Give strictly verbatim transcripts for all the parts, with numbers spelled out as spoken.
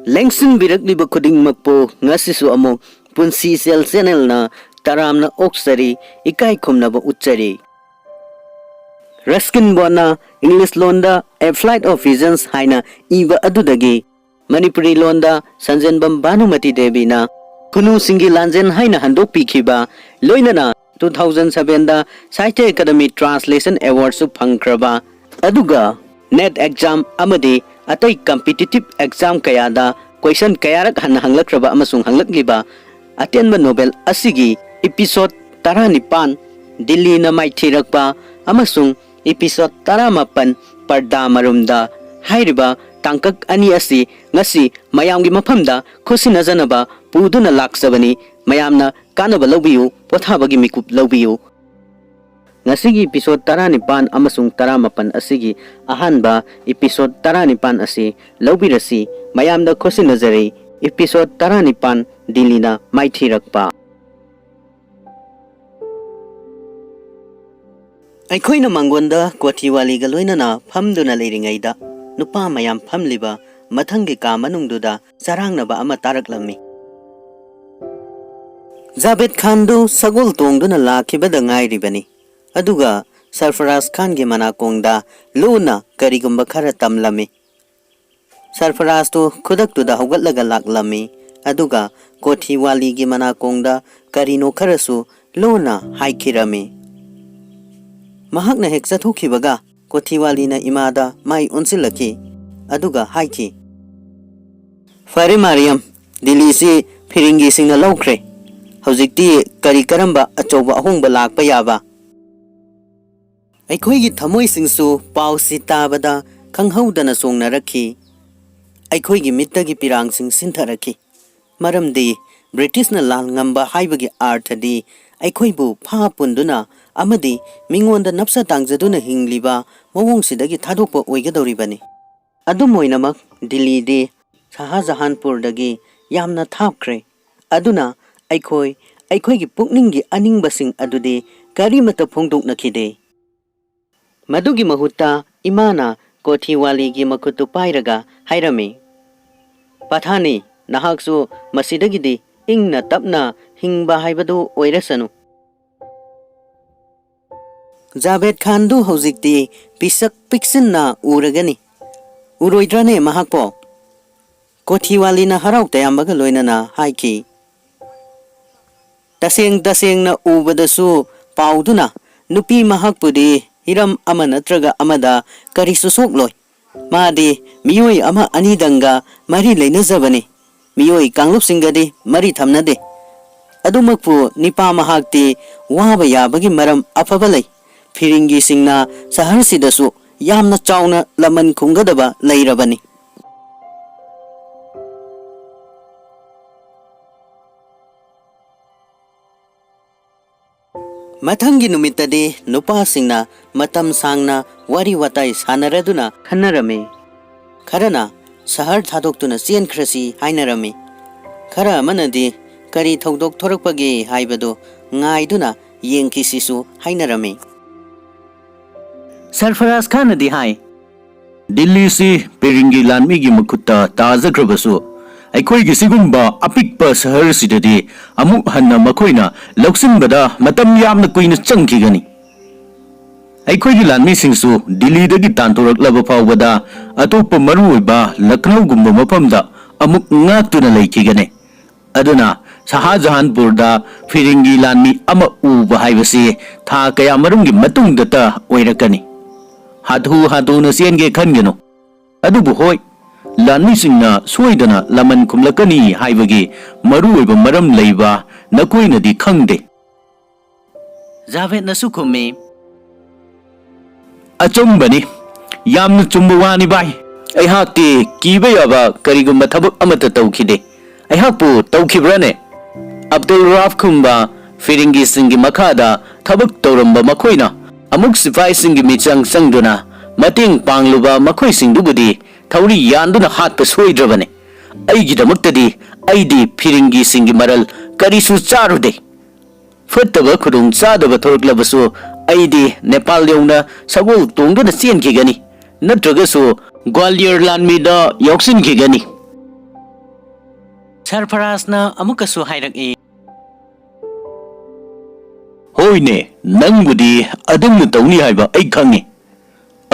ꯂꯦꯡꯁꯤꯟꯕꯤꯔꯛꯂꯤꯕ ꯈꯨꯗꯤꯡꯃꯛꯄꯨ ꯉꯁꯤꯁꯨ ꯑꯃꯨꯛ ꯄꯨꯟꯁꯤ ꯏꯆꯦꯜ ꯆꯦꯅꯦꯜꯅ ꯇꯔꯥꯝꯅ ꯑꯣꯛꯆꯔꯤ, ꯏꯀꯥꯏ ꯈꯨꯝꯅꯕ ꯎꯠꯆꯔꯤ꯫ ꯔꯁꯀꯤꯟ ꯕꯣꯟꯅ ꯏꯪꯂꯤꯁ ꯂꯣꯟꯗ A Flight of Visions ꯍꯥꯏꯅ ꯏꯕ ꯑꯗꯨꯗꯒꯤ ꯃꯅꯤꯄꯨꯔꯤ ꯂꯣꯟꯗ ꯁꯟꯖꯦꯟꯕꯝ ꯚꯥꯅꯨꯃꯇꯤ ꯗꯦꯕꯤꯅ ꯈꯨꯅꯨꯁꯤꯡꯒꯤ ꯂꯥꯟꯖꯦꯟ ꯍꯥꯏꯅ ꯍꯟꯗꯣꯛꯄꯤꯈꯤꯕ, ꯂꯣꯏꯅꯅ two thousand sevenꯗ Sahitya Academy Translation Awardꯁꯨ ꯐꯪꯈ꯭ꯔꯕ, ꯑꯗꯨꯒ NET exam ꯑꯃꯗꯤ ꯑꯇꯩ competitive exam ꯀꯌꯥꯗ question ꯀꯌꯥꯔꯛ ꯍꯟꯅ ꯍꯪꯂꯛꯈ꯭ꯔꯕ ꯑꯃꯁꯨꯡ ꯍꯪꯂꯛꯂꯤꯕ ꯑꯇꯦꯟꯕ novel ꯑꯁꯤꯒꯤ episode ꯇꯔꯥꯅꯤꯄꯥꯟ ꯗꯤꯜꯂꯤꯅ ꯃꯥꯏꯊꯤꯔꯛꯄ ꯑꯃꯁꯨꯡ episode ꯇꯔꯥꯃꯥꯄꯟ ꯄꯔꯗꯥ ꯃꯔꯨꯝꯗ ꯍꯥꯏꯔꯤꯕ ꯇꯥꯡꯀꯛ ꯑꯅꯤ ꯑꯁꯤ ꯉꯁꯤ ꯃꯌꯥꯝꯒꯤ ꯃꯐꯝꯗ ꯈꯨꯠꯁꯤꯟꯅꯖꯅꯕ ꯄꯨꯗꯨꯅ ꯂꯥꯛꯆꯕꯅꯤ꯫ ꯃꯌꯥꯝꯅ ꯀꯥꯟꯅꯕ ꯂꯧꯕꯤꯌꯨ, ꯄꯣꯊꯥꯕꯒꯤ ꯃꯤꯀꯨꯞ ꯂꯧꯕꯤꯌꯨ꯫ ꯉꯁꯤꯒꯤ episode ꯇꯔꯥꯅꯤꯄꯥꯟ ꯑꯃꯁꯨꯡ ꯇꯔꯥꯃꯥꯄꯟ ꯑꯁꯤꯒꯤ ꯑꯍꯥꯟꯕ episode ꯇꯔꯥꯅꯤꯄꯥꯟ ꯑꯁꯤ ꯂꯧꯕꯤꯔꯁꯤ꯫ ꯃꯌꯥꯝꯗ ꯈꯨꯠꯁꯤꯟꯅꯖꯔꯤ꯫ Episode ꯇꯔꯥꯅꯤꯄꯥꯟ, ꯗꯤꯜꯂꯤꯅ ꯃꯥꯏꯊꯤꯔꯛꯄ꯫ ꯑꯩꯈꯣꯏꯅ ꯃꯪꯒꯣꯟꯗ ꯀꯣꯊꯤꯋꯥꯂꯤꯒ ꯂꯣꯏꯅꯅ ꯐꯝꯗꯨꯅ ꯂꯩꯔꯤꯉꯩꯗ, ꯅꯨꯄꯥ ꯃꯌꯥꯝ ꯐꯝꯂꯤꯕ ꯃꯊꯪꯒꯤ ꯀꯥ ꯃꯅꯨꯡꯗꯨꯗ ꯆꯔꯥꯡꯅꯕ ꯑꯃ ꯇꯥꯔꯛꯂꯝꯃꯤ꯫ ꯖꯥꯕꯦꯗ ꯈꯥꯟꯗꯨ ꯁꯒꯣꯜ ꯇꯣꯡꯗꯨꯅ ꯂꯥꯛꯈꯤꯕꯗ ꯉꯥꯏꯔꯤꯕꯅꯤ, ꯑꯗꯨꯒ ꯁꯔꯐꯔꯥꯖ ꯈꯥꯟꯒꯤ ꯃꯅꯥꯀꯣꯡꯗ ꯂꯨꯅ ꯀꯔꯤꯒꯨꯝꯕ ꯈꯔ ꯇꯝꯂꯝꯃꯤ꯫ ꯁꯔꯐꯔꯥꯖꯇꯨ ꯈꯨꯗꯛꯇꯨꯗ ꯍꯧꯒꯠꯂꯒ ꯂꯥꯛꯂꯝꯃꯤ, ꯑꯗꯨꯒ ꯀꯣꯊꯤꯋꯥꯂꯤꯒꯤ ꯃꯅꯥꯀꯣꯡꯗ ꯀꯔꯤꯅꯣ ꯈꯔꯁꯨ ꯂꯨꯅ ꯍꯥꯏꯈꯤꯔꯝꯃꯤ꯫ ꯃꯍꯥꯛꯅ ꯍꯦꯛ ꯆꯠꯊꯣꯛꯈꯤꯕꯒ ꯀꯣꯊꯤꯋꯥꯂꯤꯅ ꯏꯃꯥꯗ ꯃꯥꯏ ꯑꯣꯟꯁꯤꯜꯂꯛꯈꯤ, ꯑꯗꯨꯒ ꯍꯥꯏꯈꯤ, "ꯐꯔꯦ ꯃꯥꯔꯤꯌꯝ, ꯗꯤꯜꯂꯤꯁꯤ ꯐꯤꯔꯤꯡꯒꯤꯁꯤꯡꯅ ꯂꯧꯈ꯭ꯔꯦ꯫ ꯍꯧꯖꯤꯛꯇꯤ ꯀꯔꯤ ꯀꯔꯝꯕ ꯑꯆꯧꯕ ꯑꯍꯣꯡꯕ ꯂꯥꯛꯄ ꯌꯥꯕ?" ꯑꯩꯈꯣꯏꯒꯤ ꯊꯃꯣꯏꯁꯤꯡꯁꯨ ꯄꯥꯎꯁꯤ ꯇꯥꯕꯗ ꯈꯪꯍꯧꯗꯅ ꯆꯣꯡꯅꯔꯛꯈꯤ꯫ ꯑꯩꯈꯣꯏꯒꯤ ꯃꯤꯠꯇꯒꯤ ꯄꯤꯔꯥꯡꯁꯤꯡ ꯁꯤꯟꯊꯔꯛꯈꯤ, ꯃꯔꯝꯗꯤ ꯕ꯭ꯔꯤꯇꯤꯁꯅ ꯂꯥꯟ ꯉꯝꯕ ꯍꯥꯏꯕꯒꯤ ꯑꯥꯔꯊꯗꯤ ꯑꯩꯈꯣꯏꯕꯨ ꯐꯥ ꯄꯨꯟꯗꯨꯅ ꯑꯃꯗꯤ ꯃꯤꯉꯣꯟꯗ ꯅꯞꯁ ꯇꯥꯡꯖꯗꯨꯅ ꯍꯤꯡꯂꯤꯕ ꯃꯑꯣꯡꯁꯤꯗꯒꯤ ꯊꯥꯗꯣꯛꯄ ꯑꯣꯏꯒꯗꯧꯔꯤꯕꯅꯤ꯫ ꯑꯗꯨꯝ ꯑꯣꯏꯅꯃꯛ, ꯗꯤꯜꯂꯤꯗꯤ ꯁꯍꯥꯖꯍꯥꯟꯄꯨꯔꯗꯒꯤ ꯌꯥꯝꯅ ꯊꯥꯞꯈ꯭ꯔꯦ, ꯑꯗꯨꯅ ꯑꯩꯈꯣꯏ ꯑꯩꯈꯣꯏꯒꯤ ꯄꯨꯛꯅꯤꯡꯒꯤ ꯑꯅꯤꯡꯕꯁꯤꯡ ꯑꯗꯨꯗꯤ ꯀꯔꯤꯃꯠꯇ ꯐꯣꯡꯗꯣꯛꯅꯈꯤꯗꯦ꯫ ꯃꯗꯨꯒꯤ ꯃꯍꯨꯠꯇ ꯏꯃꯥꯅ ꯀꯣꯊꯤꯋꯥꯂꯤꯒꯤ ꯃꯈꯨꯠꯇꯨ ꯄꯥꯏꯔꯒ ꯍꯥꯏꯔꯝꯃꯤ, ꯄꯊꯥꯅꯤ, ꯅꯍꯥꯛꯁꯨ ꯃꯁꯤꯗꯒꯤꯗꯤ ꯏꯪꯅ ꯇꯞꯅ ꯍꯤꯡꯕ ꯍꯥꯏꯕꯗꯨ ꯑꯣꯏꯔꯁꯅꯨ꯫ ꯖꯥꯕꯦꯗ ꯈꯥꯟꯗꯨ ꯍꯧꯖꯤꯛꯇꯤ ꯄꯤꯁꯛ ꯄꯤꯛꯁꯤꯟꯅ ꯎꯔꯒꯅꯤ꯫ ꯎꯔꯣꯏꯗ꯭ꯔꯥꯅꯦ ꯃꯍꯥꯛꯄꯣ? ꯀꯣꯊꯤꯋꯥꯂꯤꯅ ꯍꯔꯥꯎ ꯇꯌꯥꯝꯕꯒ ꯂꯣꯏꯅꯅ ꯍꯥꯏꯈꯤ꯫ ꯇꯁꯦꯡ ꯇꯁꯦꯡꯅ ꯎꯕꯗꯁꯨ ꯄꯥꯎꯗꯨꯅ ꯅꯨꯄꯤ ꯃꯍꯥꯛꯄꯨꯗꯤ ꯍꯤꯔꯝ ꯑꯃ ꯅꯠꯇ꯭ꯔꯒ ꯑꯃꯗ ꯀꯔꯤꯁꯨ ꯁꯣꯛꯂꯣꯏ꯫ ꯃꯥꯗꯤ ꯃꯤꯑꯣꯏ ꯑꯃ ꯑꯅꯤꯗꯪꯒ ꯃꯔꯤ ꯂꯩꯅꯖꯕꯅꯤ꯫ ꯃꯤꯑꯣꯏ ꯀꯥꯡꯂꯨꯞꯁꯤꯡꯒꯗꯤ ꯃꯔꯤ ꯊꯝꯅꯗꯦ꯫ ꯑꯗꯨꯃꯛꯄꯨ ꯅꯤꯄꯥ ꯃꯍꯥꯛꯇꯤ ꯋꯥꯕ ꯌꯥꯕꯒꯤ ꯃꯔꯝ ꯑꯐꯕ ꯂꯩ꯫ ꯐꯤꯔꯤꯡꯒꯤꯁꯤꯡꯅ ꯁꯍꯔꯁꯤꯗꯁꯨ ꯌꯥꯝꯅ ꯆꯥꯎꯅ ꯂꯃꯟ ꯈꯨꯝꯒꯗꯕ ꯂꯩꯔꯕꯅꯤ꯫ ꯃꯊꯪꯒꯤ ꯅꯨꯃꯤꯠꯇꯗꯤ ꯅꯨꯄꯥꯁꯤꯡꯅ ꯃꯇꯝ ꯁꯥꯡꯅ ꯋꯥꯔꯤ ꯋꯥꯇꯥꯏ ꯁꯥꯟꯅꯔꯗꯨꯅ ꯈꯟꯅꯔꯝꯃꯤ꯫ ꯈꯔꯅ ꯁꯍꯔ ꯊꯥꯗꯣꯛꯇꯨꯅ ꯆꯦꯟꯈ꯭ꯔꯁꯤ ꯍꯥꯏꯅꯔꯝꯃꯤ꯫ ꯈꯔ ꯑꯃꯅꯗꯤ ꯀꯔꯤ ꯊꯧꯗꯣꯛ ꯊꯣꯔꯛꯄꯒꯦ ꯍꯥꯏꯕꯗꯨ ꯉꯥꯏꯗꯨꯅ ꯌꯦꯡꯈꯤꯁꯤꯁꯨ ꯍꯥꯏꯅꯔꯝꯃꯤ꯫ ꯁꯔꯐꯔꯥꯖ ꯈꯥꯟꯅꯗꯤ ꯍꯥꯏ, ꯗꯤꯜꯂꯤꯁꯤ ꯐꯤꯔꯤꯡꯒꯤ ꯂꯥꯟꯃꯤꯒꯤ ꯃꯈꯨꯠꯇ ꯇꯥꯖꯈ꯭ꯔꯕꯁꯨ, ꯑꯩꯈꯣꯏꯒꯤ ꯁꯤꯒꯨꯝꯕ ꯑꯄꯤꯛꯄ ꯁꯍꯔꯁꯤꯗꯗꯤ ꯑꯃꯨꯛ ꯍꯟꯅ ꯃꯈꯣꯏꯅ ꯂꯧꯁꯤꯟꯕꯗ ꯃꯇꯝ ꯌꯥꯝꯅ ꯀꯨꯏꯅ ꯆꯪꯈꯤꯒꯅꯤ꯫ ꯑꯩꯈꯣꯏꯒꯤ ꯂꯥꯟꯃꯤꯁꯤꯡꯁꯨ ꯗꯤꯜꯂꯤꯗꯒꯤ ꯇꯥꯟꯊꯣꯔꯛꯂꯕ ꯐꯥꯎꯕꯗ ꯑꯇꯣꯞꯄ ꯃꯔꯨꯑꯣꯏꯕ ꯂꯈꯅꯧꯒꯨꯝꯕ ꯃꯐꯝꯗ ꯑꯃꯨꯛ ꯉꯥꯛꯇꯨꯅ ꯂꯩꯈꯤꯒꯅꯤ꯫ ꯑꯗꯨꯅ ꯁꯍꯥꯖꯍꯥꯟꯄꯨꯔꯗ ꯐꯤꯔꯤꯡꯒꯤ ꯂꯥꯟꯃꯤ ꯑꯃ ꯎꯕ ꯍꯥꯏꯕꯁꯤ ꯊꯥ ꯀꯌꯥ ꯃꯔꯨꯝꯒꯤ ꯃꯇꯨꯡꯗꯇ ꯑꯣꯏꯔꯛꯀꯅꯤ꯫ ꯍꯥꯊꯨ ꯍꯥꯊꯨꯅ ꯆꯦꯟꯒꯦ ꯈꯟꯒꯅꯨ꯫ ꯑꯗꯨꯕꯨ ꯍꯣꯏ, ꯂꯥꯟꯃꯤꯁꯤꯡꯅ ꯁꯣꯏꯗꯅ ꯂꯃꯟ ꯈꯨꯝꯂꯛꯀꯅꯤ ꯍꯥꯏꯕꯒꯤ ꯃꯔꯨꯑꯣꯏꯕ ꯃꯔꯝ ꯂꯩꯕ ꯅꯈꯣꯏꯅꯗꯤ ꯈꯪꯗꯦ꯫ ꯖꯥꯚꯦꯗꯅꯁꯨ ꯈꯨꯝꯃꯤ, ꯑꯆꯨꯝꯕꯅꯤ꯫ ꯌꯥꯝꯅ ꯆꯨꯝꯕ ꯋꯥꯅꯤ, ꯚꯥꯏ꯫ ꯑꯩꯍꯥꯛꯇꯤ ꯀꯤꯕ ꯌꯥꯕ ꯀꯔꯤꯒꯨꯝꯕ ꯊꯕꯛ ꯑꯃꯠꯇ ꯇꯧꯈꯤꯗꯦ꯫ ꯑꯩꯍꯥꯛꯄꯨ ꯇꯧꯈꯤꯕ꯭ꯔꯥꯅꯦ? ꯑꯕꯗꯨꯜ ꯔꯥꯐꯀꯨꯝꯕ ꯐꯤꯔꯤꯡꯒꯤꯁꯤꯡꯒꯤ ꯃꯈꯥꯗ ꯊꯕꯛ ꯇꯧꯔꯝꯕ ꯃꯈꯣꯏꯅ ꯑꯃꯨꯛ ꯁꯤꯐꯥꯏꯁꯤꯡꯒꯤ ꯃꯤꯆꯪ ꯆꯪꯗꯨꯅ ꯃꯇꯦꯡ ꯄꯥꯡꯂꯨꯕ ꯃꯈꯣꯏꯁꯤꯡꯗꯨꯕꯨꯗꯤ ꯊꯧꯔꯤ ꯌꯥꯟꯗꯨꯅ ꯍꯥꯠꯄ ꯁꯣꯏꯗ꯭ꯔꯕꯅꯤ꯫ ꯑꯩꯒꯤꯗꯃꯛꯇꯗꯤ ꯑꯩꯗꯤ ꯐꯤꯔꯤꯡꯒꯤꯁꯤꯡꯒꯤ ꯃꯔꯜ ꯀꯔꯤꯁꯨ ꯆꯥꯔꯨꯗꯦ꯫ ꯐꯠꯇꯕ ꯈꯨꯗꯣꯡ ꯆꯥꯗꯕ ꯊꯣꯔꯛꯂꯕꯁꯨ ꯑꯩꯗꯤ ꯅꯦꯄꯥꯜ ꯌꯧꯅ ꯁꯒꯣꯜ ꯇꯣꯡꯗꯨꯅ ꯆꯦꯟꯈꯤꯒꯅꯤ, ꯅꯠꯇ꯭ꯔꯒꯁꯨ ꯒ꯭ꯋꯥꯂꯤꯌꯔ ꯂꯥꯟꯃꯤꯗ ꯌꯥꯎꯁꯤꯟꯈꯤꯒꯅꯤ꯫ ꯁꯔꯐꯔꯥꯖꯅ ꯑꯃꯨꯛꯀꯁꯨ ꯍꯥꯏꯔꯛꯏ꯫ ꯍꯣꯏꯅꯦ, ꯅꯪꯕꯨꯗꯤ ꯑꯗꯨꯝꯅ ꯇꯧꯅꯤ ꯍꯥꯏꯕ ꯑꯩ ꯈꯪꯉꯤ꯫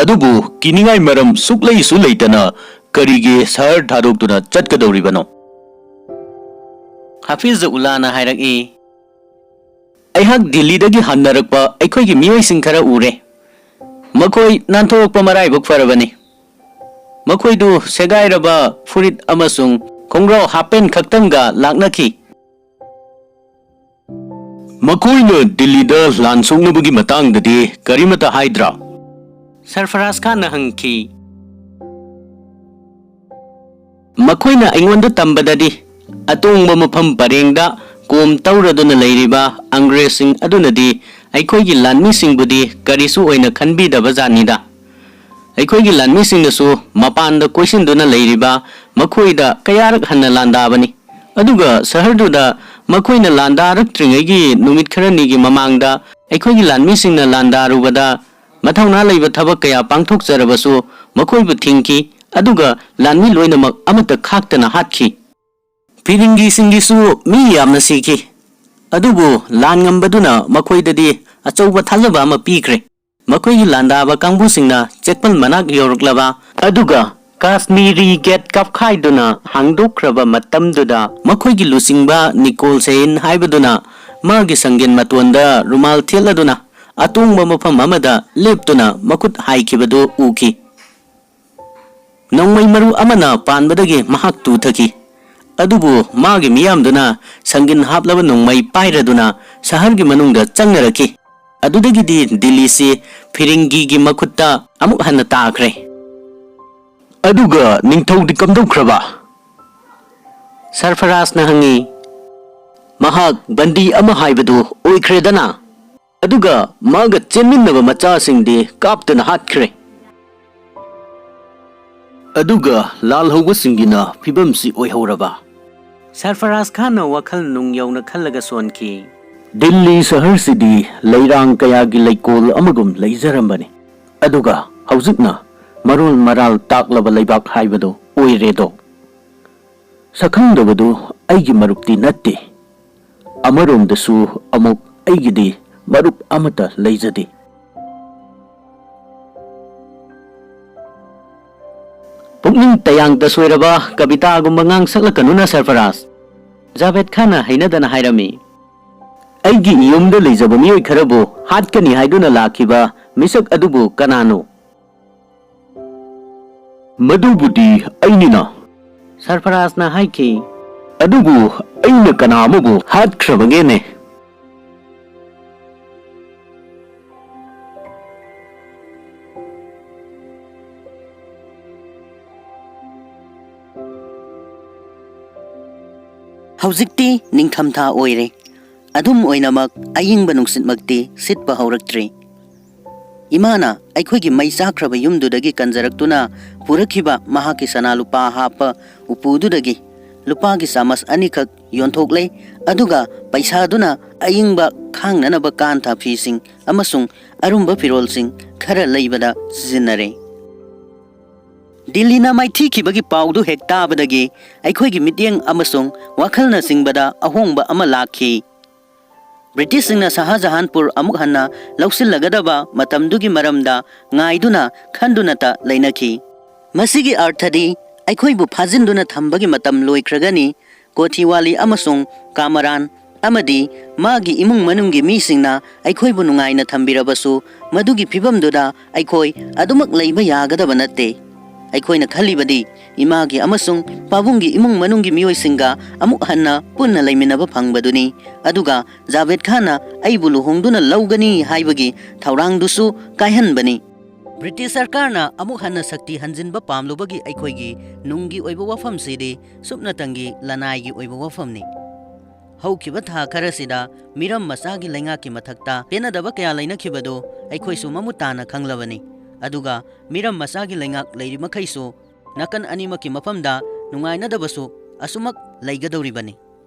ꯑꯗꯨꯕꯨ ꯀꯤꯅꯤꯡꯉꯥꯏ ꯃꯔꯝ ꯁꯨꯛꯂꯩꯁꯨ ꯂꯩꯇꯅ ꯀꯔꯤꯒꯤ ꯁꯍꯔ ꯊꯥꯗꯣꯛꯇꯨꯅ ꯆꯠꯀꯗꯧꯔꯤꯕꯅꯣ? ꯍꯥꯐꯤꯖ ꯎꯜꯂꯥꯅ ꯍꯥꯏꯔꯛꯏ꯫ ꯑꯩꯍꯥꯛ ꯗꯤꯜꯂꯤꯗꯒꯤ ꯍꯟꯅꯔꯛꯄ ꯑꯩꯈꯣꯏꯒꯤ ꯃꯤꯑꯣꯏꯁꯤꯡ ꯈꯔ ꯎꯔꯦ꯫ ꯃꯈꯣꯏ ꯅꯥꯟꯊꯣꯛꯄ ꯃꯔꯥꯏꯕꯛ ꯐꯔꯕꯅꯤ꯫ ꯃꯈꯣꯏꯗꯨ ꯁꯦꯒꯥꯏꯔꯕ ꯐꯨꯔꯤꯠ ꯑꯃꯁꯨꯡ ꯈꯣꯡꯒ꯭ꯔꯥꯎ ꯍꯥꯞꯄꯦꯟ ꯈꯛꯇꯪꯒ ꯂꯥꯛꯅꯈꯤ꯫ ꯃꯈꯣꯏꯅ ꯗꯤꯜꯂꯤꯗ ꯂꯥꯟ ꯁꯣꯛꯅꯕꯒꯤ ꯃꯇꯥꯡꯗꯗꯤ ꯀꯔꯤꯃꯠꯇ ꯍꯥꯏꯗ꯭ꯔꯥ? ꯁꯔꯐꯔꯥꯖ ꯈꯥꯟꯅ ꯍꯪꯈꯤ꯫ ꯃꯈꯣꯏꯅ ꯑꯩꯉꯣꯟꯗ ꯇꯝꯕꯗꯗꯤ, ꯑꯇꯣꯡꯕ ꯃꯐꯝ ꯄꯔꯦꯡꯗ ꯀꯣꯝ ꯇꯧꯔꯗꯨꯅ ꯂꯩꯔꯤꯕ ꯑꯪꯒ꯭ꯔꯦꯖꯁꯤꯡ ꯑꯗꯨꯅꯗꯤ ꯑꯩꯈꯣꯏꯒꯤ ꯂꯥꯟꯃꯤꯁꯤꯡꯕꯨꯗꯤ ꯀꯔꯤꯁꯨ ꯑꯣꯏꯅ ꯈꯟꯕꯤꯗꯕ ꯖꯥꯠꯅꯤꯗ꯫ ꯑꯩꯈꯣꯏꯒꯤ ꯂꯥꯟꯃꯤꯁꯤꯡꯅꯁꯨ ꯃꯄꯥꯟꯗ ꯀꯣꯏꯁꯤꯟꯗꯨꯅ ꯂꯩꯔꯤꯕ ꯃꯈꯣꯏꯗ ꯀꯌꯥꯔꯛ ꯍꯟꯅ ꯂꯥꯟꯗꯥꯕꯅꯤ꯫ ꯑꯗꯨꯒ ꯁꯍꯔꯗꯨꯗ ꯃꯈꯣꯏꯅ ꯂꯥꯟꯗꯥꯔꯛꯇ꯭ꯔꯤꯉꯩꯒꯤ ꯅꯨꯃꯤꯠ ꯈꯔꯅꯤꯒꯤ ꯃꯃꯥꯡꯗ ꯑꯩꯈꯣꯏꯒꯤ ꯂꯥꯟꯃꯤꯁꯤꯡꯅ ꯂꯥꯟꯗꯥꯔꯨꯕꯗ ꯃꯊꯧꯅꯥ ꯂꯩꯕ ꯊꯕꯛ ꯀꯌꯥ ꯄꯥꯡꯊꯣꯛꯆꯔꯕꯁꯨ ꯃꯈꯣꯏꯕꯨ ꯊꯤꯡꯈꯤ, ꯑꯗꯨꯒ ꯂꯥꯟꯃꯤ ꯂꯣꯏꯅꯃꯛ ꯑꯃꯠꯇ ꯈꯥꯛꯇꯅ ꯍꯥꯠꯈꯤ꯫ ꯐꯤꯔꯤꯡꯒꯤꯁꯤꯡꯒꯤꯁꯨ ꯃꯤ ꯌꯥꯝꯅ ꯁꯤꯈꯤ, ꯑꯗꯨꯕꯨ ꯂꯥꯟ ꯉꯝꯕꯗꯨꯅ ꯃꯈꯣꯏꯗꯗꯤ ꯑꯆꯧꯕ ꯊꯥꯖꯕ ꯑꯃ ꯄꯤꯈ꯭ꯔꯦ꯫ ꯃꯈꯣꯏꯒꯤ ꯂꯥꯟꯗꯥꯕ ꯀꯥꯡꯕꯨꯁꯤꯡꯅ ꯆꯦꯛꯄꯜ ꯃꯅꯥꯛ ꯌꯧꯔꯛꯂꯕ, ꯑꯗꯨꯒ ꯀꯥꯁꯃꯤꯔꯤ ꯒꯦꯠ ꯀꯥꯞꯈꯥꯏꯗꯨꯅ ꯍꯥꯡꯗꯣꯛꯈ꯭ꯔꯕ ꯃꯇꯝꯗꯨꯗ, ꯃꯈꯣꯏꯒꯤ ꯂꯨꯆꯤꯡꯕ ꯅꯤꯀꯣꯜ ꯁꯦꯏꯟ ꯍꯥꯏꯕꯗꯨꯅ ꯃꯥꯒꯤ ꯁꯪꯒꯦꯟ ꯃꯇꯣꯟꯗ ꯔꯨꯃꯥꯜ ꯊꯦꯠꯂꯗꯨꯅ ꯑꯇꯣꯡꯕ ꯃꯐꯝ ꯑꯃꯗ ꯂꯦꯞꯇꯨꯅ ꯃꯈꯨꯠ ꯍꯥꯏꯈꯤꯕꯗꯨ ꯎꯈꯤ꯫ ꯅꯣꯡꯃꯩ ꯃꯔꯨ ꯑꯃꯅ ꯄꯥꯟꯕꯗꯒꯤ ꯃꯍꯥꯛ ꯇꯨꯊꯈꯤ꯫ ꯑꯗꯨꯕꯨ ꯃꯥꯒꯤ ꯃꯤꯌꯥꯝꯗꯨꯅ ꯁꯪꯒꯤꯟ ꯍꯥꯞꯂꯕ ꯅꯣꯡꯃꯩ ꯄꯥꯏꯔꯗꯨꯅ ꯁꯍꯔꯒꯤ ꯃꯅꯨꯡꯗ ꯆꯪꯅꯔꯛꯈꯤ꯫ ꯑꯗꯨꯗꯒꯤꯗꯤ ꯗꯤꯜꯂꯤꯁꯤ ꯐꯤꯔꯤꯡꯒꯤꯒꯤ ꯃꯈꯨꯠꯇ ꯑꯃꯨꯛ ꯍꯟꯅ ꯇꯥꯈ꯭ꯔꯦ꯫ ꯑꯗꯨꯒ ꯅꯤꯡꯊꯧꯗꯤ ꯀꯝꯗꯧꯈ꯭ꯔꯕ? ꯁꯔꯐꯔꯥꯖꯅ ꯍꯪꯉꯤ꯫ ꯃꯍꯥꯛ ꯕꯟꯗꯤ ꯑꯃ ꯍꯥꯏꯕꯗꯨ ꯑꯣꯏꯈ꯭ꯔꯦꯗꯅ꯫ ꯑꯗꯨꯒ ꯃꯥꯒ ꯆꯦꯟꯃꯤꯟꯅꯕ ꯃꯆꯥꯁꯤꯡꯗꯤ ꯀꯥꯞꯇꯨꯅ ꯍꯥꯠꯈ꯭ꯔꯦ꯫ ꯑꯗꯨꯒ ꯂꯥꯜꯍꯧꯕꯁꯤꯡꯒꯤꯅ ꯐꯤꯕꯝꯁꯤ ꯑꯣꯏꯍꯧꯔꯕ? ꯁꯔꯐꯔꯥꯖ ꯈꯥꯟꯅ ꯋꯥꯈꯜ ꯅꯨꯡ ꯌꯧꯅ ꯈꯜꯂꯒ ꯁꯣꯟꯈꯤ꯫ ꯗꯤꯜꯂꯤ ꯁꯍꯔꯁꯤꯗꯤ ꯂꯩꯔꯥꯡ ꯀꯌꯥꯒꯤ ꯂꯩꯀꯣꯜ ꯑꯃꯒꯨꯝ ꯂꯩꯖꯔꯝꯕꯅꯤ, ꯑꯗꯨꯒ ꯍꯧꯖꯤꯛꯅ ꯃꯔꯣꯜ ꯃꯔꯥꯜ ꯇꯥꯛꯂꯕ ꯂꯩꯕꯥꯛ ꯍꯥꯏꯕꯗꯨ ꯑꯣꯏꯔꯦꯗꯣ꯫ ꯁꯛꯈꯪꯗꯕꯗꯨ ꯑꯩꯒꯤ ꯃꯔꯨꯞꯇꯤ ꯅꯠꯇꯦ꯫ ꯑꯃꯔꯣꯝꯗꯁꯨ ꯑꯃꯨꯛ ꯑꯩꯒꯤꯗꯤ ꯃꯔꯨꯞ ꯑꯃꯠꯇ ꯂꯩꯖꯗꯦ꯫ ꯄꯨꯛꯅꯤꯡ ꯇꯌꯥꯡ ꯇꯁꯣꯏꯔꯕ ꯀꯕꯤꯇꯥꯒꯨꯝꯕ ꯉꯥꯡ ꯁꯛꯂꯛꯀꯅꯨꯅ ꯁꯔꯐꯔꯥꯖ, ꯖꯥꯚꯦꯗ ꯈꯥꯟꯅ ꯍꯩꯅꯗꯅ ꯍꯥꯏꯔꯝꯃꯤ꯫ ꯑꯩꯒꯤ ꯏꯌꯨꯝꯗ ꯂꯩꯖꯕ ꯃꯤꯑꯣꯏ ꯈꯔꯕꯨ ꯍꯥꯠꯀꯅꯤ ꯍꯥꯏꯗꯨꯅ ꯂꯥꯛꯈꯤꯕ ꯃꯤꯁꯛ ꯑꯗꯨꯕꯨ ꯀꯅꯥꯅꯣ? ꯃꯗꯨꯕꯨꯗꯤ ꯑꯩꯅꯤꯅ꯫ ꯁꯔꯐꯔꯥꯖꯅ ꯍꯥꯏꯈꯤ꯫ ꯑꯗꯨꯕꯨ ꯑꯩꯅ ꯀꯅꯥ ꯑꯃꯕꯨ ꯍꯥꯠꯈ꯭ꯔꯕꯒꯦꯅꯦ? ꯍꯧꯖꯤꯛꯇꯤ ꯅꯤꯡꯊꯝꯊꯥ ꯑꯣꯏꯔꯦ꯫ ꯑꯗꯨꯝ ꯑꯣꯏꯅꯃꯛ, ꯑꯏꯪꯕ ꯅꯨꯡꯁꯤꯠꯃꯛꯇꯤ ꯁꯤꯠꯄ ꯍꯧꯔꯛꯇ꯭ꯔꯤ꯫ ꯏꯃꯥꯅ ꯑꯩꯈꯣꯏꯒꯤ ꯃꯩ ꯆꯥꯛꯈ꯭ꯔꯕ ꯌꯨꯝꯗꯨꯗꯒꯤ ꯀꯟꯖꯔꯛꯇꯨꯅ ꯄꯨꯔꯛꯈꯤꯕ ꯃꯍꯥꯛꯀꯤ ꯁꯅꯥ ꯂꯨꯄꯥ ꯍꯥꯞꯄ ꯎꯄꯨꯗꯨꯗꯒꯤ ꯂꯨꯄꯥꯒꯤ ꯆꯥꯃꯁ ꯑꯅꯤꯈꯛ ꯌꯣꯟꯊꯣꯛꯂꯦ, ꯑꯗꯨꯒ ꯄꯩꯁꯥꯗꯨꯅ ꯑꯏꯪꯕ ꯈꯥꯡꯅꯅꯕ ꯀꯥꯟꯊꯥ ꯐꯤꯁꯤꯡ ꯑꯃꯁꯨꯡ ꯑꯔꯨꯝꯕ ꯐꯤꯔꯣꯜꯁꯤꯡ ꯈꯔ ꯂꯩꯕꯗ ꯁꯤꯖꯤꯟꯅꯔꯦ꯫ ꯗꯤꯜꯂꯤꯅ ꯃꯥꯏꯊꯤꯈꯤꯕꯒꯤ ꯄꯥꯎꯗꯨ ꯍꯦꯛ ꯇꯥꯕꯗꯒꯤ ꯑꯩꯈꯣꯏꯒꯤ ꯃꯤꯠꯌꯦꯡ ꯑꯃꯁꯨꯡ ꯋꯥꯈꯜꯅꯆꯤꯡꯕꯗ ꯑꯍꯣꯡꯕ ꯑꯃ ꯂꯥꯛꯈꯤ꯫ ꯕ꯭ꯔꯤꯇꯤꯁꯁꯤꯡꯅ ꯁꯍꯥꯖꯍꯥꯟꯄꯨꯔ ꯑꯃꯨꯛ ꯍꯟꯅ ꯂꯧꯁꯤꯜꯂꯒꯗꯕ ꯃꯇꯝꯗꯨꯒꯤ ꯃꯔꯝꯗ ꯉꯥꯏꯗꯨꯅ ꯈꯟꯗꯨꯅꯇ ꯂꯩꯅꯈꯤ꯫ ꯃꯁꯤꯒꯤ ꯑꯔꯊꯗꯤ ꯑꯩꯈꯣꯏꯕꯨ ꯐꯥꯖꯤꯟꯗꯨꯅ ꯊꯝꯕꯒꯤ ꯃꯇꯝ ꯂꯣꯏꯈ꯭ꯔꯒꯅꯤ꯫ ꯀꯣꯊꯤꯋꯥꯂꯤ ꯑꯃꯁꯨꯡ ꯀꯥꯃꯔꯥꯟ ꯑꯃꯗꯤ ꯃꯥꯒꯤ ꯏꯃꯨꯡ ꯃꯅꯨꯡꯒꯤ ꯃꯤꯁꯤꯡꯅ ꯑꯩꯈꯣꯏꯕꯨ ꯅꯨꯡꯉꯥꯏꯅ ꯊꯝꯕꯤꯔꯕꯁꯨ, ꯃꯗꯨꯒꯤ ꯐꯤꯚꯝꯗꯨꯗ ꯑꯩꯈꯣꯏ ꯑꯗꯨꯃꯛ ꯂꯩꯕ ꯌꯥꯒꯗꯕ ꯅꯠꯇꯦ꯫ ꯑꯩꯈꯣꯏꯅ ꯈꯜꯂꯤꯕꯗꯤ ꯏꯃꯥꯒꯤ ꯑꯃꯁꯨꯡ ꯄꯥꯕꯨꯡꯒꯤ ꯏꯃꯨꯡ ꯃꯅꯨꯡꯒꯤ ꯃꯤꯑꯣꯏꯁꯤꯡꯒ ꯑꯃꯨꯛ ꯍꯟꯅ ꯄꯨꯟꯅ ꯂꯩꯃꯤꯟꯅꯕ ꯐꯪꯕꯗꯨꯅꯤ, ꯑꯗꯨꯒ ꯖꯥꯚꯦꯗ ꯈꯥꯟꯅ ꯑꯩꯕꯨ ꯂꯨꯍꯣꯡꯗꯨꯅ ꯂꯧꯒꯅꯤ ꯍꯥꯏꯕꯒꯤ ꯊꯧꯔꯥꯡꯗꯨꯁꯨ ꯀꯥꯏꯍꯟꯕꯅꯤ꯫ ꯕ꯭ꯔꯤꯇꯤꯁ ꯁꯔꯀꯥꯔꯅ ꯑꯃꯨꯛ ꯍꯟꯅ ꯁꯛꯇꯤ ꯍꯟꯖꯤꯟꯕ ꯄꯥꯝꯂꯨꯕꯒꯤ ꯑꯩꯈꯣꯏꯒꯤ ꯅꯨꯡꯒꯤ ꯑꯣꯏꯕ ꯋꯥꯐꯝꯁꯤꯗꯤ ꯁꯨꯞꯅꯇꯪꯒꯤ ꯂꯅꯥꯏꯒꯤ ꯑꯣꯏꯕ ꯋꯥꯐꯝꯅꯤ꯫ ꯍꯧꯈꯤꯕ ꯊꯥ ꯈꯔꯁꯤꯗ ꯃꯤꯔꯝ ꯃꯆꯥꯒꯤ ꯂꯩꯉꯥꯛꯀꯤ ꯃꯊꯛꯇ ꯄꯦꯟꯅꯗꯕ ꯀꯌꯥ ꯂꯩꯅꯈꯤꯕꯗꯨ ꯑꯩꯈꯣꯏꯁꯨ ꯃꯃꯨꯠ ꯇꯥꯅ ꯈꯪꯂꯕꯅꯤ꯫ ꯑꯗꯨꯒ ꯃꯤꯔꯝ ꯃꯆꯥꯒꯤ ꯂꯩꯉꯥꯛ ꯂꯩꯔꯤꯃꯈꯩꯁꯨ ꯅꯥꯀꯟ ꯑꯅꯤꯃꯛꯀꯤ ꯃꯐꯝꯗ ꯅꯨꯡꯉꯥꯏꯅꯗꯕꯁꯨ ꯑꯁꯨꯃꯛ ꯂꯩꯒꯗꯧꯔꯤꯕꯅꯤ꯫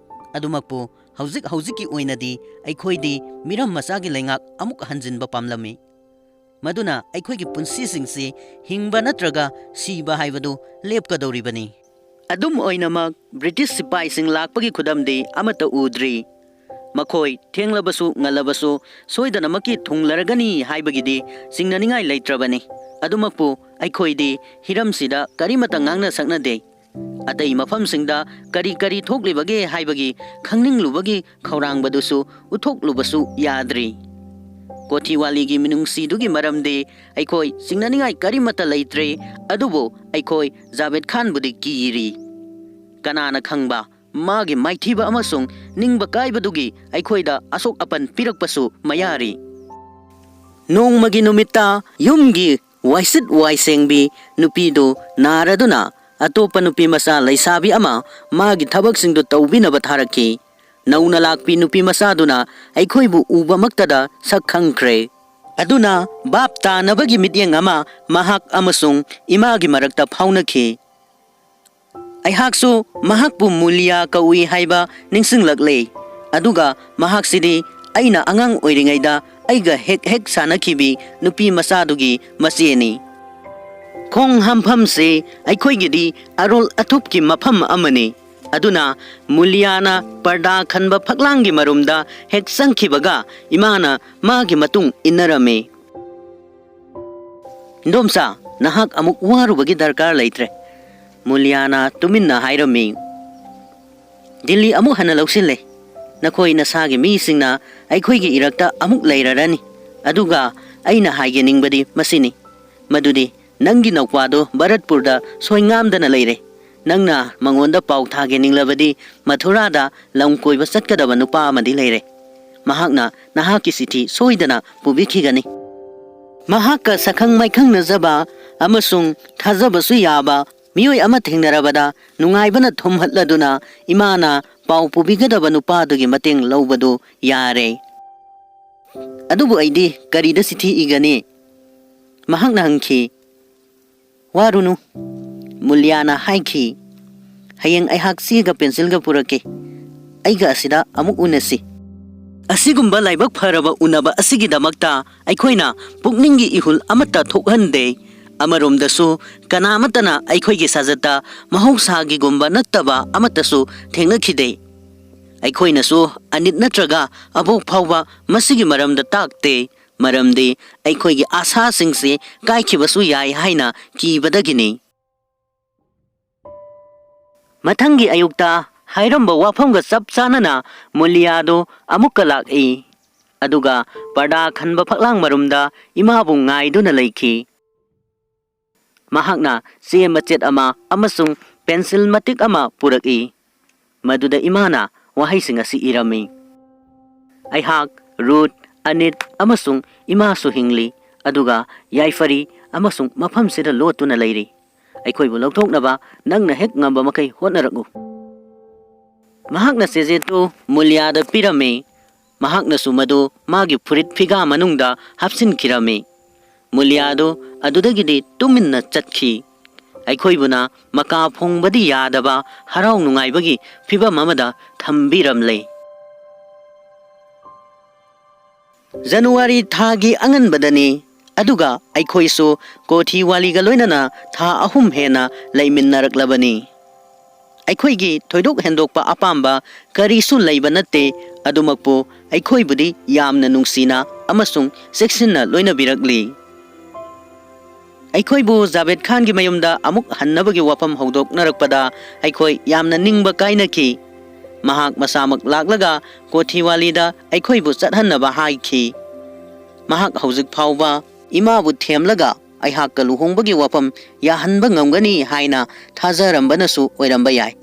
ꯑꯗꯨꯃꯛꯄꯨ ꯍꯧꯖꯤꯛ ꯍꯧꯖꯤꯛꯀꯤ ꯑꯣꯏꯅꯗꯤ ꯑꯩꯈꯣꯏꯗꯤ ꯃꯤꯔꯝ ꯃꯆꯥꯒꯤ ꯂꯩꯉꯥꯛ ꯑꯃꯨꯛ ꯍꯟꯖꯤꯟꯕ ꯄꯥꯝꯂꯝꯃꯤ꯫ ꯃꯗꯨꯅ ꯑꯩꯈꯣꯏꯒꯤ ꯄꯨꯟꯁꯤꯁꯤꯡꯁꯤ ꯍꯤꯡꯕ ꯅꯠꯇ꯭ꯔꯒ ꯁꯤꯕ ꯍꯥꯏꯕꯗꯨ ꯂꯦꯞꯀꯗꯧꯔꯤꯕꯅꯤ꯫ ꯑꯗꯨꯝ ꯑꯣꯏꯅꯃꯛ, ꯕ꯭ꯔꯤꯇꯤꯁ ꯁꯤꯄꯥꯏꯁꯤꯡ ꯂꯥꯛꯄꯒꯤ ꯈꯨꯗꯝꯗꯤ ꯑꯃꯠꯇ ꯎꯗ꯭ꯔꯤ꯫ ꯃꯈꯣꯏ ꯊꯦꯡꯂꯕꯁꯨ ꯉꯜꯂꯕꯁꯨ ꯁꯣꯏꯗꯅꯃꯛꯀꯤ ꯊꯨꯡꯂꯔꯒꯅꯤ ꯍꯥꯏꯕꯒꯤꯗꯤ ꯆꯤꯡꯅꯅꯤꯡꯉꯥꯏ ꯂꯩꯇ꯭ꯔꯕꯅꯤ꯫ ꯑꯗꯨꯃꯛꯄꯨ ꯑꯩꯈꯣꯏꯗꯤ ꯍꯤꯔꯝꯁꯤꯗ ꯀꯔꯤꯃꯠꯇ ꯉꯥꯡꯅ ꯁꯛꯅꯗꯦ꯫ ꯑꯇꯩ ꯃꯐꯝꯁꯤꯡꯗ ꯀꯔꯤ ꯀꯔꯤ ꯊꯣꯛꯂꯤꯕꯒꯦ ꯍꯥꯏꯕꯒꯤ ꯈꯪꯅꯤꯡꯂꯨꯕꯒꯤ ꯈꯧꯔꯥꯡꯕꯗꯨꯁꯨ ꯎꯠꯊꯣꯛꯂꯨꯕꯁꯨ ꯌꯥꯗ꯭ꯔꯤ꯫ ꯀꯣꯊꯤꯋꯥꯂꯤꯒꯤ ꯃꯤꯅꯨꯡꯁꯤꯗꯨꯒꯤ ꯃꯔꯝꯗꯤ ꯑꯩꯈꯣꯏ ꯆꯤꯡꯅꯅꯤꯡꯉꯥꯏ ꯀꯔꯤꯃꯠꯇ ꯂꯩꯇ꯭ꯔꯦ, ꯑꯗꯨꯕꯨ ꯑꯩꯈꯣꯏ ꯖꯥꯕꯦꯗ ꯈꯥꯟꯕꯨꯗꯤ ꯀꯤꯔꯤ꯫ ꯀꯅꯥꯅ ꯈꯪꯕ, ꯃꯥꯒꯤ ꯃꯥꯏꯊꯤꯕ ꯑꯃꯁꯨꯡ ꯅꯤꯡꯕ ꯀꯥꯏꯕꯗꯨꯒꯤ ꯑꯩꯈꯣꯏꯗ ꯑꯁꯣꯛ ꯑꯄꯟ ꯄꯤꯔꯛꯄꯁꯨ ꯃꯌꯥꯔꯤ꯫ ꯅꯣꯡꯃꯒꯤ ꯅꯨꯃꯤꯠꯇ ꯌꯨꯝꯒꯤ ꯋꯥꯏꯁꯤꯠ ꯋꯥꯏꯁꯦꯡꯕꯤ ꯅꯨꯄꯤꯗꯨ ꯅꯥꯔꯗꯨꯅ ꯑꯇꯣꯞꯄ ꯅꯨꯄꯤ ꯃꯆꯥ ꯂꯩꯁꯥꯕꯤ ꯑꯃ ꯃꯥꯒꯤ ꯊꯕꯛꯁꯤꯡꯗꯨ ꯇꯧꯕꯤꯅꯕ ꯊꯥꯔꯛꯈꯤ꯫ ꯅꯧꯅ ꯂꯥꯛꯄꯤ ꯅꯨꯄꯤ ꯃꯆꯥꯗꯨꯅ ꯑꯩꯈꯣꯏꯕꯨ ꯎꯕꯃꯛꯇꯗ ꯁꯛ ꯈꯪꯈ꯭ꯔꯦ꯫ ꯑꯗꯨꯅ ꯚꯥꯞ ꯇꯥꯅꯕꯒꯤ ꯃꯤꯠꯌꯦꯡ ꯑꯃ ꯃꯍꯥꯛ ꯑꯃꯁꯨꯡ ꯏꯃꯥꯒꯤ ꯃꯔꯛꯇ ꯐꯥꯎꯅꯈꯤ꯫ ꯑꯩꯍꯥꯛꯁꯨ ꯃꯍꯥꯛꯄꯨ ꯃꯨꯂꯤꯌꯥ ꯀꯧꯏ ꯍꯥꯏꯕ ꯅꯤꯡꯁꯤꯡꯂꯛꯂꯦ꯫ ꯑꯗꯨꯒ ꯃꯍꯥꯛꯁꯤꯗꯤ ꯑꯩꯅ ꯑꯉꯥꯡ ꯑꯣꯏꯔꯤꯉꯩꯗ ꯑꯩꯒ ꯍꯦꯛ ꯍꯦꯛ ꯁꯥꯟꯅꯈꯤꯕꯤ ꯅꯨꯄꯤ ꯃꯆꯥꯗꯨꯒꯤ ꯃꯆꯦꯅꯤ꯫ ꯈꯣꯡ ꯍꯥꯝꯐꯝꯁꯤ ꯑꯩꯈꯣꯏꯒꯤꯗꯤ ꯑꯔꯣꯜ ꯑꯊꯨꯞꯀꯤ ꯃꯐꯝ ꯑꯃꯅꯤ꯫ ꯑꯗꯨꯅ ꯃꯨꯂꯤꯌꯥꯅ ꯄꯔꯗꯥ ꯈꯟꯕ ꯐꯛꯂꯥꯡꯒꯤ ꯃꯔꯨꯝꯗ ꯍꯦꯛ ꯆꯪꯈꯤꯕꯒ ꯏꯃꯥꯅ ꯃꯥꯒꯤ ꯃꯇꯨꯡ ꯏꯟꯅꯔꯝꯃꯤ꯫ "ꯏꯟꯗꯣꯝꯆꯥ, ꯅꯍꯥꯛ ꯑꯃꯨꯛ ꯋꯥꯔꯨꯕꯒꯤ ꯗꯔꯀꯥꯔ ꯂꯩꯇ꯭ꯔꯦ꯫" ꯃꯨꯂꯤꯌꯥꯅ ꯇꯨꯃꯤꯟꯅ ꯍꯥꯏꯔꯝꯃꯤ꯫ "ꯗꯤꯜꯂꯤ ꯑꯃꯨꯛ ꯍꯟꯅ ꯂꯧꯁꯤꯜꯂꯦ꯫ ꯅꯈꯣꯏ ꯅꯁꯥꯒꯤ ꯃꯤꯁꯤꯡꯅ ꯑꯩꯈꯣꯏꯒꯤ ꯏꯔꯛꯇ ꯑꯃꯨꯛ ꯂꯩꯔꯔꯅꯤ꯫ ꯑꯗꯨꯒ ꯑꯩꯅ ꯍꯥꯏꯖꯅꯤꯡꯕꯗꯤ ꯃꯁꯤꯅꯤ, ꯃꯗꯨꯗꯤ ꯅꯪꯒꯤ ꯅꯧꯄꯥꯗꯣ ꯚꯔꯠꯄꯨꯔꯗ ꯁꯣꯏꯉꯥꯝꯗꯅ ꯂꯩꯔꯦ꯫ ꯅꯪꯅ ꯃꯉꯣꯟꯗ ꯄꯥꯎ ꯊꯥꯒꯦ ꯅꯤꯡꯂꯕꯗꯤ ꯃꯊꯨꯔꯥꯗ ꯂꯝ ꯀꯣꯏꯕ ꯆꯠꯀꯗꯕ ꯅꯨꯄꯥ ꯑꯃꯗꯤ ꯂꯩꯔꯦ꯫ ꯃꯍꯥꯛꯅ ꯅꯍꯥꯛꯀꯤ ꯆꯤꯊꯤ ꯁꯣꯏꯗꯅ ꯄꯨꯕꯤꯈꯤꯒꯅꯤ꯫" ꯃꯍꯥꯛꯀ ꯁꯛꯈꯪ ꯃꯥꯏꯈꯪꯅꯖꯕ ꯑꯃꯁꯨꯡ ꯊꯥꯖꯕꯁꯨ ꯌꯥꯕ ꯃꯤꯑꯣꯏ ꯑꯃ ꯊꯦꯡꯅꯔꯕꯗ ꯅꯨꯡꯉꯥꯏꯕꯅ ꯊꯨꯝꯍꯠꯂꯗꯨꯅ ꯏꯃꯥꯅ ꯄꯥꯎ ꯄꯨꯕꯤꯒꯗꯕ ꯅꯨꯄꯥꯗꯨꯒꯤ ꯃꯇꯦꯡ ꯂꯧꯕꯗꯨ ꯌꯥꯔꯦ꯫ "ꯑꯗꯨꯕꯨ ꯑꯩꯗꯤ ꯀꯔꯤꯗ ꯆꯤꯊꯤ ꯏꯒꯅꯤ?" ꯃꯍꯥꯛꯅ ꯍꯪꯈꯤ꯫ "ꯋꯥꯔꯨꯅꯨ," ꯃꯨꯂꯤꯌꯥꯅ ꯍꯥꯏꯈꯤ꯫ "ꯍꯌꯦꯡ ꯑꯩꯍꯥꯛ ꯆꯦꯒ ꯄꯦꯟꯁꯤꯜꯒ ꯄꯨꯔꯛꯀꯦ꯫ ꯑꯩꯒ ꯑꯁꯤꯗ ꯑꯃꯨꯛ ꯎꯅꯁꯤ꯫" ꯑꯁꯤꯒꯨꯝꯕ ꯂꯥꯏꯕꯛ ꯐꯔꯕ ꯎꯅꯕ ꯑꯁꯤꯒꯤꯗꯃꯛꯇ ꯑꯩꯈꯣꯏꯅ ꯄꯨꯛꯅꯤꯡꯒꯤ ꯏꯍꯨꯜ ꯑꯃꯠꯇ ꯊꯣꯛꯍꯟꯗꯦ꯫ ꯑꯃꯔꯣꯝꯗꯁꯨ, ꯀꯅꯥꯃꯠꯇꯅ ꯑꯩꯈꯣꯏꯒꯤ ꯁꯥꯖꯠꯇ ꯃꯍꯧꯁꯥꯒꯤꯒꯨꯝꯕ ꯅꯠꯇꯕ ꯑꯃꯠꯇꯁꯨ ꯊꯦꯡꯅꯈꯤꯗꯦ꯫ ꯑꯩꯈꯣꯏꯅꯁꯨ ꯑꯅꯤꯠ ꯅꯠꯇ꯭ꯔꯒ ꯑꯕꯣꯛ ꯐꯥꯎꯕ ꯃꯁꯤꯒꯤ ꯃꯔꯝꯗ ꯇꯥꯛꯇꯦ, ꯃꯔꯝꯗꯤ ꯑꯩꯈꯣꯏꯒꯤ ꯑꯥꯁꯥꯁꯤꯡꯁꯤ ꯀꯥꯏꯈꯤꯕꯁꯨ ꯌꯥꯏ ꯍꯥꯏꯅ ꯀꯤꯕꯗꯒꯤꯅꯤ꯫ ꯃꯊꯪꯒꯤ ꯑꯌꯨꯛꯇ ꯍꯥꯏꯔꯝꯕ ꯋꯥꯐꯝꯒ ꯆꯞ ꯆꯥꯅꯅ ꯃꯨꯂꯤꯌꯥꯗꯨ ꯑꯃꯨꯛꯀ ꯂꯥꯛꯏ, ꯑꯗꯨꯒ ꯄꯔꯗꯥ ꯈꯟꯕ ꯐꯛꯂꯥꯡ ꯃꯔꯨꯝꯗ ꯏꯃꯥꯕꯨ ꯉꯥꯏꯗꯨꯅ ꯂꯩꯈꯤ꯫ ꯃꯍꯥꯛꯅ ꯆꯦ ꯃꯆꯦꯠ ꯑꯃ ꯑꯃꯁꯨꯡ ꯄꯦꯟꯁꯤꯜ ꯃꯇꯤꯛ ꯑꯃ ꯄꯨꯔꯛꯏ꯫ ꯃꯗꯨꯗ ꯏꯃꯥꯅ ꯋꯥꯍꯩꯁꯤꯡ ꯑꯁꯤ ꯏꯔꯝꯃꯤ: "ꯑꯩꯍꯥꯛ, ꯔꯨꯠ, ꯑꯅꯤꯠ ꯑꯃꯁꯨꯡ ꯏꯃꯥꯁꯨ ꯍꯤꯡꯂꯤ, ꯑꯗꯨꯒ ꯌꯥꯏꯐꯔꯤ ꯑꯃꯁꯨꯡ ꯃꯐꯝꯁꯤꯗ ꯂꯣꯠꯇꯨꯅ ꯂꯩꯔꯤ꯫ ꯑꯩꯈꯣꯏꯕꯨ ꯂꯧꯊꯣꯛꯅꯕ ꯅꯪꯅ ꯍꯦꯛ ꯉꯝꯕ ꯃꯈꯩ ꯍꯣꯠꯅꯔꯛꯎ"꯫ ꯃꯍꯥꯛꯅ ꯆꯦꯖꯦꯠꯇꯨ ꯃꯨꯂꯤꯌꯥꯗ ꯄꯤꯔꯝꯃꯤ꯫ ꯃꯍꯥꯛꯅꯁꯨ ꯃꯗꯨ ꯃꯥꯒꯤ ꯐꯨꯔꯤꯠ ꯐꯤꯒꯥ ꯃꯅꯨꯡꯗ ꯍꯥꯞꯆꯤꯟꯈꯤꯔꯝꯃꯤ꯫ ꯃꯨꯂꯤꯌꯥꯗꯨ ꯑꯗꯨꯗꯒꯤꯗꯤ ꯇꯨꯃꯤꯟꯅ ꯆꯠꯈꯤ꯫ ꯑꯩꯈꯣꯏꯕꯨꯅ ꯃꯀꯥ ꯐꯣꯡꯕꯗꯤ ꯌꯥꯗꯕ ꯍꯔꯥꯎ ꯅꯨꯡꯉꯥꯏꯕꯒꯤ ꯐꯤꯚꯝ ꯑꯃꯗ ꯊꯝꯕꯤꯔꯝꯂꯦ꯫ ꯖꯅꯨꯋꯥꯔꯤ ꯊꯥꯒꯤ ꯑꯉꯟꯕꯗꯅꯤ, ꯑꯗꯨꯒ ꯑꯩꯈꯣꯏꯁꯨ ꯀꯣꯊꯤꯋꯥꯂꯤꯒ ꯂꯣꯏꯅꯅ ꯊꯥ ꯑꯍꯨꯝ ꯍꯦꯟꯅ ꯂꯩꯃꯤꯟꯅꯔꯛꯂꯕꯅꯤ꯫ ꯑꯩꯈꯣꯏꯒꯤ ꯊꯣꯏꯗꯣꯛ ꯍꯦꯟꯗꯣꯛꯄ ꯑꯄꯥꯝꯕ ꯀꯔꯤꯁꯨ ꯂꯩꯕ ꯅꯠꯇꯦ, ꯑꯗꯨꯃꯛꯄꯨ ꯑꯩꯈꯣꯏꯕꯨꯗꯤ ꯌꯥꯝꯅ ꯅꯨꯡꯁꯤꯅ ꯑꯃꯁꯨꯡ ꯆꯦꯛꯁꯤꯟꯅ ꯂꯣꯏꯅꯕꯤꯔꯛꯂꯤ꯫ ꯑꯩꯈꯣꯏꯕꯨ ꯖꯥꯕꯦꯗ ꯈꯥꯟꯒꯤ ꯃꯌꯨꯝꯗ ꯑꯃꯨꯛ ꯍꯟꯅꯕꯒꯤ ꯋꯥꯐꯝ ꯍꯧꯗꯣꯛꯅꯔꯛꯄꯗ ꯑꯩꯈꯣꯏ ꯌꯥꯝꯅ ꯅꯤꯡꯕ ꯀꯥꯏꯅꯈꯤ꯫ ꯃꯍꯥꯛ ꯃꯁꯥꯃꯛ ꯂꯥꯛꯂꯒ ꯀꯣꯊꯤꯋꯥꯂꯤꯗ ꯑꯩꯈꯣꯏꯕꯨ ꯆꯠꯍꯟꯅꯕ ꯍꯥꯏꯈꯤ꯫ ꯃꯍꯥꯛ ꯍꯧꯖꯤꯛ ꯐꯥꯎꯕ ꯏꯃꯥꯕꯨ ꯊꯦꯝꯂꯒ ꯑꯩꯍꯥꯛꯀ ꯂꯨꯍꯣꯡꯕꯒꯤ ꯋꯥꯐꯝ ꯌꯥꯍꯟꯕ ꯉꯝꯒꯅꯤ ꯍꯥꯏꯅ ꯊꯥꯖꯔꯝꯕꯅꯁꯨ ꯑꯣꯏꯔꯝꯕ ꯌꯥꯏ꯫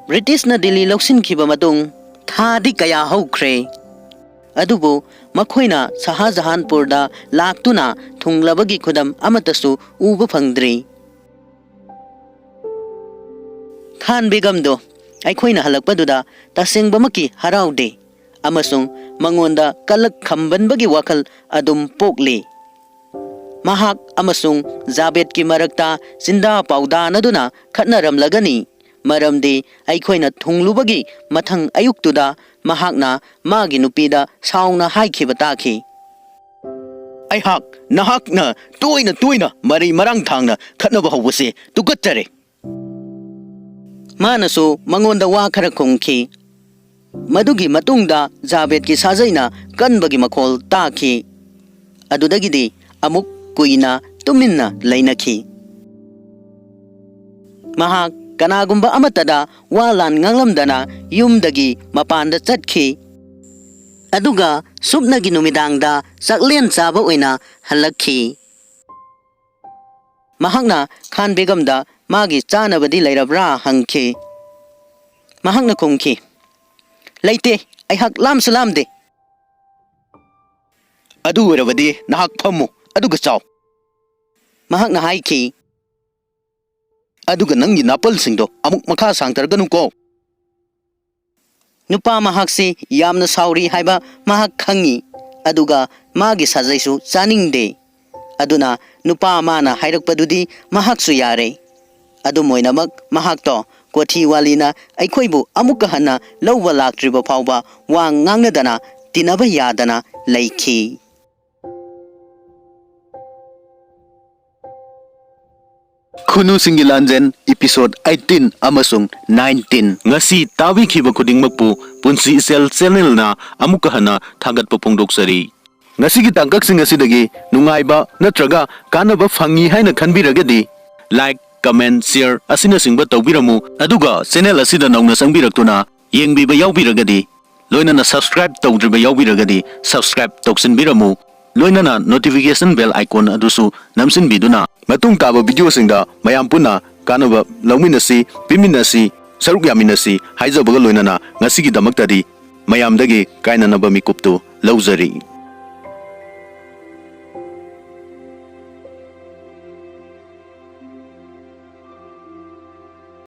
ꯕ꯭ꯔꯤꯇꯤꯁꯅ ꯗꯤꯜꯂꯤ ꯂꯧꯁꯤꯟꯈꯤꯕ ꯃꯇꯨꯡ ꯊꯥꯗꯤ ꯀꯌꯥ ꯍꯧꯈ꯭ꯔꯦ, ꯑꯗꯨꯕꯨ ꯃꯈꯣꯏꯅ ꯁꯍꯥꯖꯍꯥꯟꯄꯨꯔꯗ ꯂꯥꯛꯇꯨꯅ ꯊꯨꯡꯂꯕꯒꯤ ꯈꯨꯗꯝ ꯑꯃꯠꯇꯁꯨ ꯎꯕ ꯐꯪꯗ꯭ꯔꯤ꯫ ꯈꯥꯟ ꯕꯦꯒꯝꯗꯣ ꯑꯩꯈꯣꯏꯅ ꯍꯜꯂꯛꯄꯗꯨꯗ ꯇꯁꯦꯡꯕꯃꯛꯀꯤ ꯍꯔꯥꯎꯗꯦ, ꯑꯃꯁꯨꯡ ꯃꯉꯣꯟꯗ ꯀꯂꯛ ꯈꯝꯕꯟꯕꯒꯤ ꯋꯥꯈꯜ ꯑꯗꯨꯝ ꯄꯣꯛꯂꯤ꯫ ꯃꯍꯥꯛ ꯑꯃꯁꯨꯡ ꯖꯥꯕꯦꯗꯀꯤ ꯃꯔꯛꯇ ꯆꯤꯟꯗꯥ ꯄꯥꯎꯗꯥꯅꯗꯨꯅ ꯈꯠꯅꯔꯝꯂꯒꯅꯤ, ꯃꯔꯝꯗꯤ ꯑꯩꯈꯣꯏꯅ ꯊꯨꯡꯂꯨꯕꯒꯤ ꯃꯊꯪ ꯑꯌꯨꯛꯇꯨꯗ ꯃꯍꯥꯛꯅ ꯃꯥꯒꯤ ꯅꯨꯄꯤꯗ ꯁꯥꯎꯅ ꯍꯥꯏꯈꯤꯕ ꯇꯥꯈꯤ꯫ ꯑꯩꯍꯥꯛ ꯅꯍꯥꯛꯅ ꯇꯣꯏꯅ ꯇꯣꯏꯅ ꯃꯔꯩ ꯃꯔꯥꯡ ꯊꯥꯡꯅ ꯈꯠꯅꯕ ꯍꯧꯕꯁꯦ ꯇꯨꯀꯠꯆꯔꯦ꯫ ꯃꯥꯅꯁꯨ ꯃꯉꯣꯟꯗ ꯋꯥ ꯈꯔ ꯈꯨꯝꯈꯤ꯫ ꯃꯗꯨꯒꯤ ꯃꯇꯨꯡꯗ ꯖꯥꯕꯦꯗꯀꯤ ꯁꯥꯖꯩꯅ ꯀꯟꯕꯒꯤ ꯃꯈꯣꯜ ꯇꯥꯈꯤ꯫ ꯑꯗꯨꯗꯒꯤꯗꯤ ꯑꯃꯨꯛ ꯀꯨꯏꯅ ꯇꯨꯃꯤꯟꯅ ꯂꯩꯅꯈꯤ꯫ ꯃꯍꯥꯛ ꯀꯅꯥꯒꯨꯝꯕ ꯑꯃꯠꯇꯗ ꯋꯥ ꯂꯥꯟ ꯉꯥꯡꯂꯝꯗꯅ ꯌꯨꯝꯗꯒꯤ ꯃꯄꯥꯟꯗ ꯆꯠꯈꯤ꯫ ꯑꯗꯨꯒ ꯁꯨꯞꯅꯒꯤ ꯅꯨꯃꯤꯗꯥꯡꯗ ꯆꯥꯛꯂꯦꯟ ꯆꯥꯕ ꯑꯣꯏꯅ ꯍꯜꯂꯛꯈꯤ꯫ ꯃꯍꯥꯛꯅ ꯈꯥꯟ ꯕꯦꯒꯝꯗ ꯃꯥꯒꯤ ꯆꯥꯅꯕꯗꯤ ꯂꯩꯔꯕ꯭ꯔꯥ ꯍꯪꯈꯤ꯫ ꯃꯍꯥꯛꯅ ꯈꯨꯝꯈꯤ, "ꯂꯩꯇꯦ, ꯑꯩꯍꯥꯛ ꯂꯥꯝꯁꯨ ꯂꯥꯝꯗꯦ"꯫ "ꯑꯗꯨ ꯑꯣꯏꯔꯕꯗꯤ ꯅꯍꯥꯛ ꯐꯝꯃꯨ, ꯑꯗꯨꯒ ꯆꯥꯎ"꯫ ꯃꯍꯥꯛꯅ ꯍꯥꯏꯈꯤ꯫ "ꯑꯗꯨꯒ ꯅꯪꯒꯤ ꯅꯥꯄꯜꯁꯤꯡꯗꯣ ꯑꯃꯨꯛ ꯃꯈꯥ ꯁꯥꯡꯊꯔꯒꯅꯨꯀꯣ"꯫ ꯅꯨꯄꯥ ꯃꯍꯥꯛꯁꯤ ꯌꯥꯝꯅ ꯁꯥꯎꯔꯤ ꯍꯥꯏꯕ ꯃꯍꯥꯛ ꯈꯪꯉꯤ, ꯑꯗꯨꯒ ꯃꯥꯒꯤ ꯁꯥꯖꯩꯁꯨ ꯆꯥꯅꯤꯡꯗꯦ꯫ ꯑꯗꯨꯅ ꯅꯨꯄꯥ ꯑꯃꯅ ꯍꯥꯏꯔꯛꯄꯗꯨꯗꯤ ꯃꯍꯥꯛꯁꯨ ꯌꯥꯔꯦ꯫ ꯑꯗꯨꯝ ꯑꯣꯏꯅꯃꯛ, ꯃꯍꯥꯛꯇꯣ ꯀꯣꯊꯤ ꯋꯥꯂꯤꯅ ꯑꯩꯈꯣꯏꯕꯨ ꯑꯃꯨꯛꯀ ꯍꯟꯅ ꯂꯧꯕ ꯂꯥꯛꯇ꯭ꯔꯤꯕ ꯐꯥꯎꯕ ꯋꯥ ꯉꯥꯡꯅꯗꯅ, ꯇꯤꯟꯅꯕ ꯌꯥꯗꯅ ꯂꯩꯈꯤ꯫ ꯈꯨꯅꯨꯁꯤꯡꯒꯤ ꯂꯥꯟꯖꯦꯟ episode eighteen ꯑꯃꯁꯨꯡ nineteen꯫ ꯉꯁꯤ ꯇꯥꯕꯤꯈꯤꯕ ꯈꯨꯗꯤꯡꯃꯛꯄꯨ ꯄꯨꯟꯁꯤ ꯏꯆꯦꯜ channelꯅ ꯑꯃꯨꯛꯀ ꯍꯟꯅ ꯊꯥꯒꯠꯄ ꯐꯣꯡꯗꯣꯛꯆꯔꯤ꯫ ꯉꯁꯤꯒꯤ ꯇꯥꯡꯀꯛꯁꯤꯡ ꯑꯁꯤꯗꯒꯤ ꯅꯨꯡꯉꯥꯏꯕ ꯅꯠꯇ꯭ꯔꯒ ꯀꯥꯟꯅꯕ ꯐꯪꯉꯤ ꯍꯥꯏꯅ ꯈꯟꯕꯤꯔꯒꯗꯤ, like, comment, share ꯑꯁꯤꯅꯆꯤꯡꯕ ꯇꯧꯕꯤꯔꯝꯃꯨ꯫ ꯑꯗꯨꯒ channel ꯑꯁꯤꯗ ꯅꯧꯅ ꯆꯪꯕꯤꯔꯛꯇꯨꯅ ꯌꯦꯡꯕꯤꯕ ꯌꯥꯎꯕꯤꯔꯒꯗꯤ, ꯂꯣꯏꯅꯅ subscribe ꯇꯧꯗ꯭ꯔꯤꯕ ꯌꯥꯎꯕꯤꯔꯒꯗꯤ subscribe ꯇꯧꯁꯤꯟꯕꯤꯔꯝꯃꯨ꯫ ꯂꯣꯏꯅꯅ notification bell icon ꯑꯗꯨꯁꯨ ꯅꯝꯁꯤꯟꯕꯤꯗꯨꯅ ꯃꯇꯨꯡ ꯇꯥꯕ videoꯁꯤꯡꯗ ꯃꯌꯥꯝ ꯄꯨꯟꯅ ꯀꯥꯟꯅꯕ ꯂꯧꯃꯤꯟꯅꯁꯤ, ꯄꯤꯃꯤꯟꯅꯁꯤ, ꯁꯔꯨꯛ ꯌꯥꯃꯤꯟꯅꯁꯤ ꯍꯥꯏꯖꯕꯒ ꯂꯣꯏꯅꯅ ꯉꯁꯤꯒꯤꯗꯃꯛꯇꯗꯤ ꯃꯌꯥꯝꯗꯒꯤ ꯀꯥꯏꯅꯅꯕ ꯃꯤꯀꯨꯞꯇꯨ ꯂꯧꯖꯔꯤ꯫